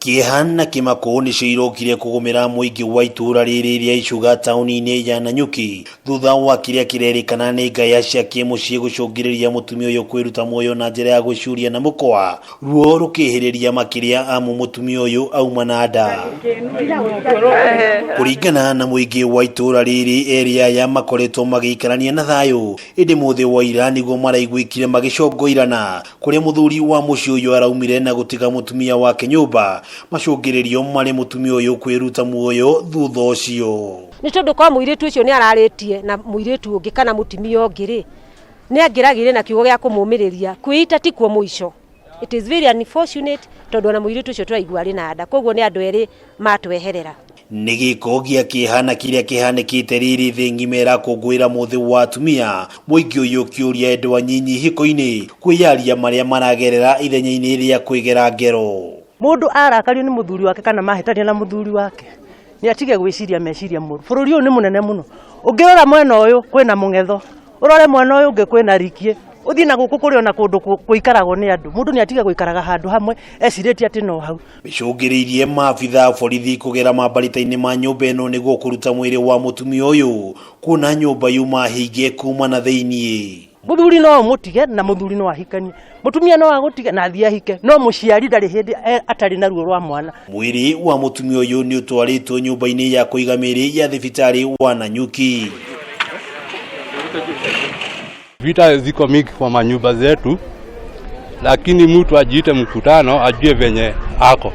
Kĩeha na kĩmako nĩcio irokire kũgũmĩra mũingĩ wa itũũra rĩrĩ rĩa Icuga taũni-inĩ ya Nanyuki thutha wa kĩrĩa kĩrerĩkana nĩ ngaya cia kĩmũciĩ gũcũngĩrĩria mũtumia ũyũ kwĩruta muoyo na njĩra ya gwĩcuria na mũkwa, ruo rũkĩhĩrĩria makĩria amu mũtumia ũyũ auma na nda. Kũringana na mũingĩ wa itũũra rĩrĩ, erĩ aya makoretwo magĩikarania na thayũ ĩndĩ mũthĩ wa ira nĩguo maraiguĩkire magĩcongoirana kũrĩa mũthuri wa mũciĩ ũyũ araumire na gũtiga mũtumia wake nyũmba, macũngĩrĩrio marĩ mũtumia ũyũ kwĩruta muoyo thutha ũcio. Nĩ tondũ kwa mũirĩtu ũcio nĩ ararĩtie na mũirĩtu ũngĩ kana mũtumia ũngĩ rĩ, nĩ angĩragĩire na kiugo gĩa kũmũmĩrĩria, kwĩita tikuo mũico. It is very unfortunate tondũ ona mũirĩtu ũcio tũraigua arĩ na nda, koguo nĩ andũ erĩ matweherera. Nĩ gĩko gĩa kĩeha na kĩrĩa kĩhanĩkĩte rĩrĩ thĩ ng'ima ĩrakũngũĩra mũthĩ wa atumia, mũingĩ ũyũ ũkĩũria endwa nyinyi ihiko-inĩ kwĩyaria marĩa maragerera ithenya-inĩ rĩa kwĩgera ngero. Mũndũ arakario nĩ mũthuri wake kana mahĩtania na mũthuri wake nĩ atige gwĩciria meciria moru. Bũrũri ũyũ nĩ mũnene mũno, ũngĩrora mwena ũyũ kwĩna mũng'etho, ũrore mwena ũyũ ũngĩ kwĩna rikie, ũthiĩ na gũkũ kũrĩ ona kũndũ gũikaragwo nĩ andũ. Mũndũ nĩ atige gũikaraga handũ hamwe ecirĩtie atĩ no hau. Mĩcũngĩrĩirie maabitha a borithi kũgera mambarita-inĩ ma nyũmba ĩno nĩguo kũruta mwĩrĩ wa mũtumia ũyũ kuona nyũmba yuma hinge kuma na thĩiniĩ. Mũthuri no ũmũtige na mũthuri no ahikanie, mũtumia no agũtige na athiĩ ahike, no mũciari ndarĩ hĩndĩ atarĩ na ruo rwa mwana. Mwĩrĩ wa mũtumia ũyũ nĩ ũtwarĩtwo nyũmba-inĩ ya kũiga mĩĩrĩ ya thibitarĩ wa Nanyuki. Vita ziko mingi kwa manyumba zetu, lakini mtu ajiite mkutano ajue venye ako,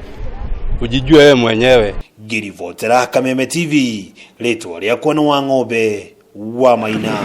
ujijue wewe mwenyewe. Ngĩribotera Kameme TV, rĩtwa rĩakwa nĩ Wang'ombe wa Maina.